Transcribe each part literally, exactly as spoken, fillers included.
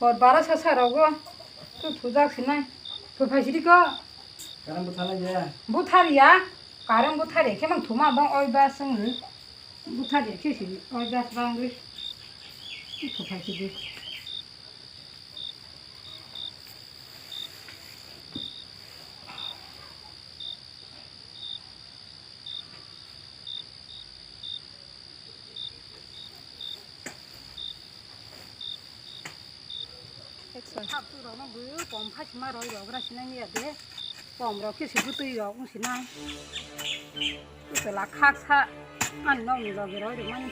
Hor bara sasa rogo. Tu thujak sinai. Tu phaisidi ko. Karam buthalai de. Buthariya. Karam buthariya khe mang thuma bang oi ba sung. Buthariya khe si oi ba bang ri. Tu phaisidi. Haptu rok no bui pom phai sima roi rok gra sinai ya de. Pom rok khe se butui rok wng sinai. Utula khaksa ani nokni logi roi rwmani.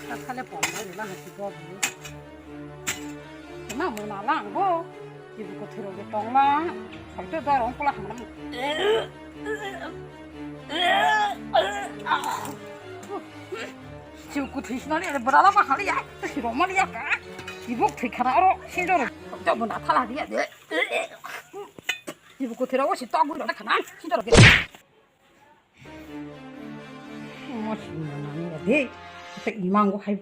Khaksa le pom roi rwla hasi bo bui. Tuma mona lang bo. Jibu kwthwi rok de tongla. Saito dor ongkula hamna. Jibu kwthwi sinani bwrala ma hali ya. Sirok mali ya ka. Jibu kwthwi khana oro sinjoro. Saito bo na thala dia de. Jibu kwthwi rok si togwi rok khana sinjoro ke. Omo sini manani ya de. Asa imango hai.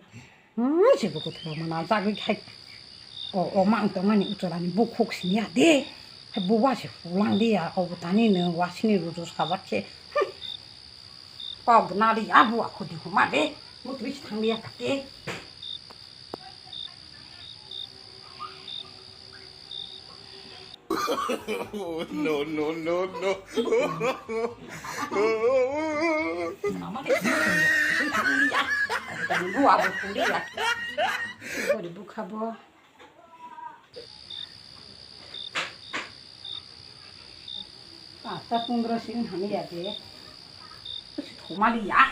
Hmm, se buku thura mana jagwi hai. O, o mang tongmani ucholani bukhuk sini ya de. Hai buwa se hulang de ya. O butani no wasini ruju sabat se. Hmm. Kok nali ya buwa khudi huma de. Mutri si thang ya kate. No, no, no, no. Mama de, bu abu kundi ya. Sorry, bu khabo. Pasta pundro sin hani ya de. Thomali ya.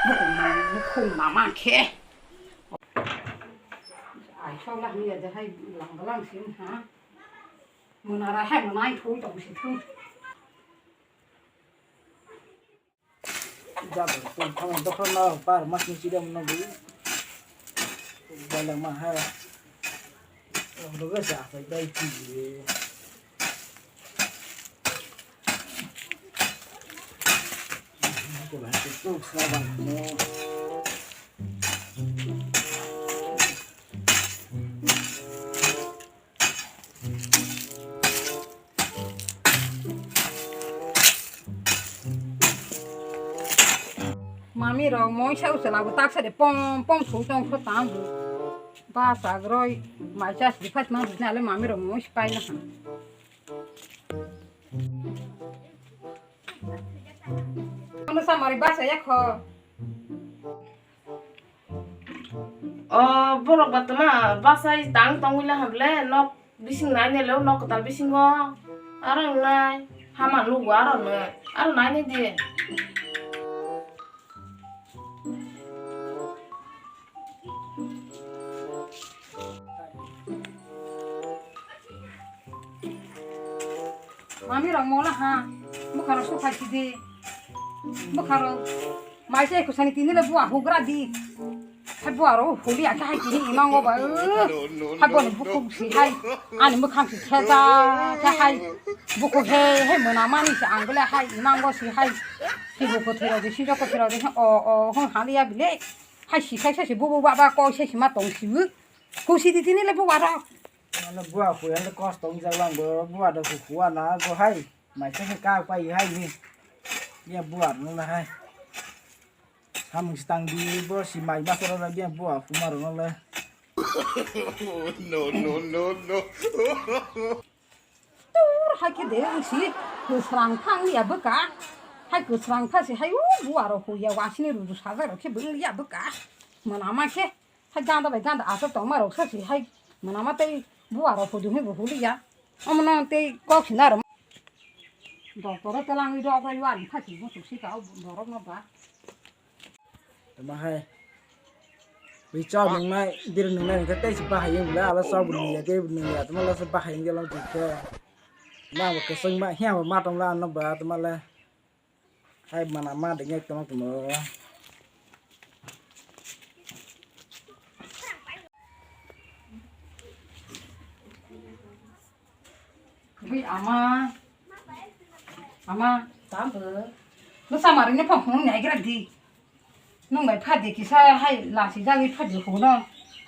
Bu khum mama khe. Ai, sawla hwnwi ya, jahai lang balang sini ha. Mwnara hai mwnai thui tong si thung. Jabo, tong thang doktor na par mas ni sidam no bu. Balang ma ha. Rogo sa pai dai ki. Mami rok moisa uchala bo taksa de pom pom thung tong kho tang bo. Ba sagroi mai chas di phas ma bujna le mami rok moisa pai na khan. Ano samari basa ya kho. O borok ba tuma bachai tang tongwi la hamle nok bising nai ne lo nok kwtal bisingo aro nai hama nugo aro nai aro nai ne di. Mami rok mola ha, bwkha rok sukhai sidi, bwkha rok mai se kusani tini le bua hugra di, hai bua rok huli akhe hai tini imango ba, hai boni bukhuk si hai, ani mwkhang si kheza khe hai, bukhuk he he mwnamani se ang bole hai imango si hai, si bukhuk thero di, si joko thero di, o o hon haliya bile. Hai si khai sa si bubu baba koi sa si ma tong si bu. Ku si di tini le buwa rok. Ano buwa ku ya le kos tong jak lang bo buwa da ku kuwa na bo hai. Mai sa ka pa i hai ni. Ya buwa no na hai. Samung si tang di bo si mai ma soro na ya buwa ku ma ro no le. No, no, no, no. Tur hai khe de wng si kwsrang phang ya bwkha. Hai kwsrang pha si hai o buwa rok huya wasini ruju sajak rok khe bwng ya bwkha. Mwnama khe hai ganda bai ganda aswk tongma rok sa si hai mwnama tei buwa rok hudu hwnwi bo huli ya. Omo no tei kok si na rw. Doctor o twlangwi rok rw ani pha si muchuk si ka o borok no ba. Tama hai. Wi chok nungnai, dir nungnai hwnkhe tei se bahai wng le, alo chok bo nungya, tei bo nungya, tama le se bahai wng le, tei khe. Ma bo kwchwng ma, hiya bo ma tong le, ano ba, tama le. Hai mana ma de ngek tong tong. Wi ama. Ama, tamo. Bwsa mari ne phang phang nai gra di. Nung bai phadi kisa hai lasi jagwi phadi huno.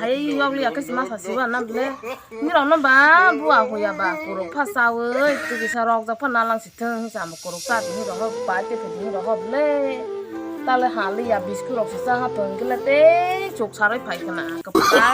sai yokli ya khe ma sa siba na ble. Nirok no ba bua hoya ba kuruk pha sawi tigi sa rok jak pha nalang si thung sa mo kuruk sa di nirok ho ba te thung nirok ho ble. Tale hali ya bisku rok si sa ha thung kile te chuk sarai phai khna ka pa.